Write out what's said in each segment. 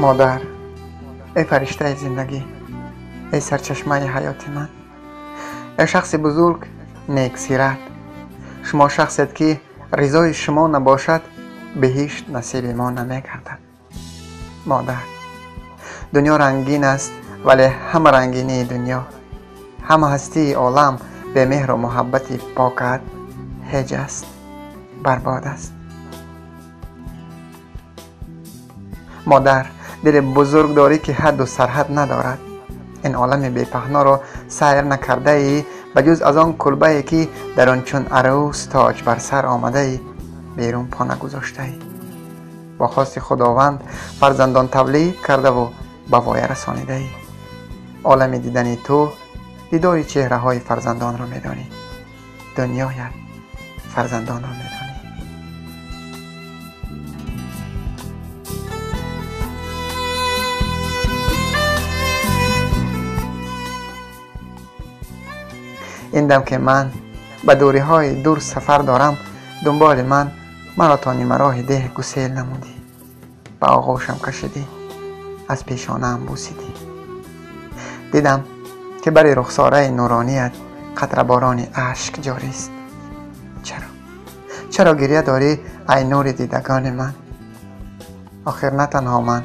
Модар, эй фариштаи зиндагӣ, эй сарчашмаи ҳаёти ман, эй шахси бузург, нексират, шумо шахсед ки ризои шумо набошад, биҳишт насиби мо намегардад. Модар, дунё рангин аст, вале ҳама рангинии дунё, ҳама ҳастии олам бемеҳру муҳаббати покат ҳеҷ аст, барбод аст. Модар, дили бузург дорӣ ки ҳадду сарҳад надорад. Ин олами бепаҳноро сайр накардаӣ, ба ҷуз аз он кулбае ки дар он чун арӯс тоҷ бар сар омадаӣ, берун по нагузоштаӣ. Бо хости Худованд фарзандон тавлид кардаву ба воя расонидаӣ. Олами дидани ту дидори чеҳраҳои фарзандонро медонӣ, дунёят фарзандонро медонӣ. Ин дам ки ман ба дуриҳои дур сафар дорам, дунболи ман маро то нимароҳи деҳ гусел намудӣ, ба оғӯшам кашидӣ, аз пешонаам бусидӣ. Дидам ки бари рухсораи нуроният қатраборони ашк ҷорист. Чаро? Чаро гирья дорӣ, ай нури дидагони ман? Охир на танҳо ман,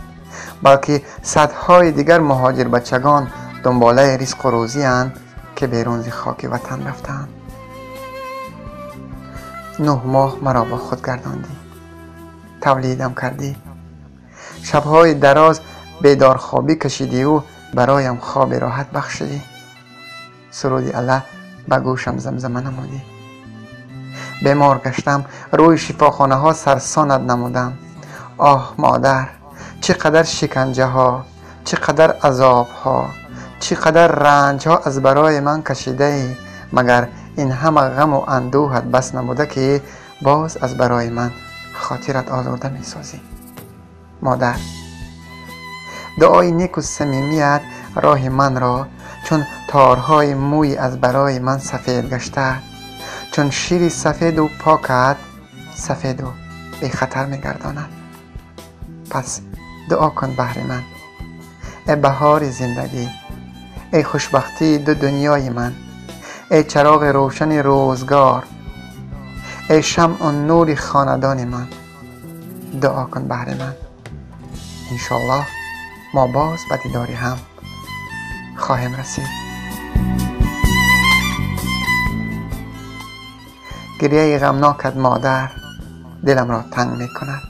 балки садҳои дигар муҳоҷирбачагон дунболаи ризқу рӯзианд ки берун зи хоки ватан рафтаанд. 9 моҳ маро бо худ гардондӣ, тавлидам кардӣ, шабҳои дароз бедорхобӣ кашидиву бароям хоби роҳат бахшидӣ. Суруди Аллаҳ ба гӯшам замзама намудӣ. Бемор гаштам, рӯи шифохонаҳо сарсонат намудам. Оҳ модар, чӣ қадар шиканҷаҳо, чӣ қадар азобҳо, чӣ қадар ранҷҳо аз барои ман кашидаӣ, магар ин ҳама ғаму андӯҳат бас набуда ки боз аз барои ман хотират озурда месозӣ. Модар, дуои неку самимият роҳи манро чун торҳои мӯи аз барои ман сафед гашта, чун шири сафеду покат сафеду бехатар мегардонад. Пас дуо кун баҳри ман, эй баҳори зиндагӣ, эй хушбахтии ду дунёи ман, эй чароғи рӯшани рӯзгор, эй шамъу нури хонадони ман. Дуо кун баҳри ман. Иншоаллоҳ мо боз ба дидори ҳам хоҳем расид. Гирьяи ғамнокат модар диламро танг мекунад.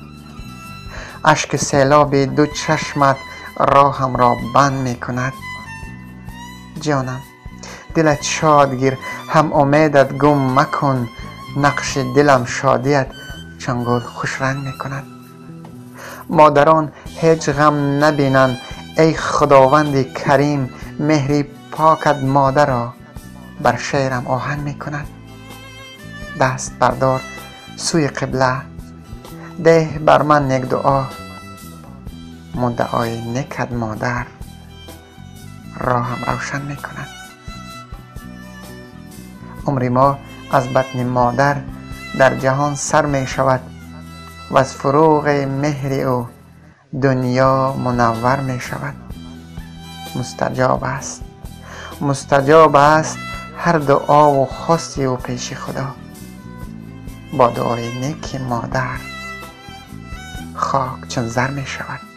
Ашки селоби ду чашмат роҳамро банд мекунад. Ҷонам, дилат шод гир, ҳам умедат гум макун, нақши дилам шодият чун гул хушранг мекунад. Модарон ҳеҷ ғам набинанд, эй Худованди карим, меҳри покат модарро бар шеърам оҳанг мекунад. Даст бардор сӯи қибла, деҳ бар ман нек дуо, муддаои некат модар роҳам равшан мекунад. Умри мо аз батни модар дар ҷаҳон сар мешавад ва аз фуруғи меҳри ӯ дунё мунаввар мешавад. Мустаҷоб аст, мустаҷоб аст ҳар дуову хости ӯ пеши Худо. Бо дуои неки модар хок чун зар мешавад.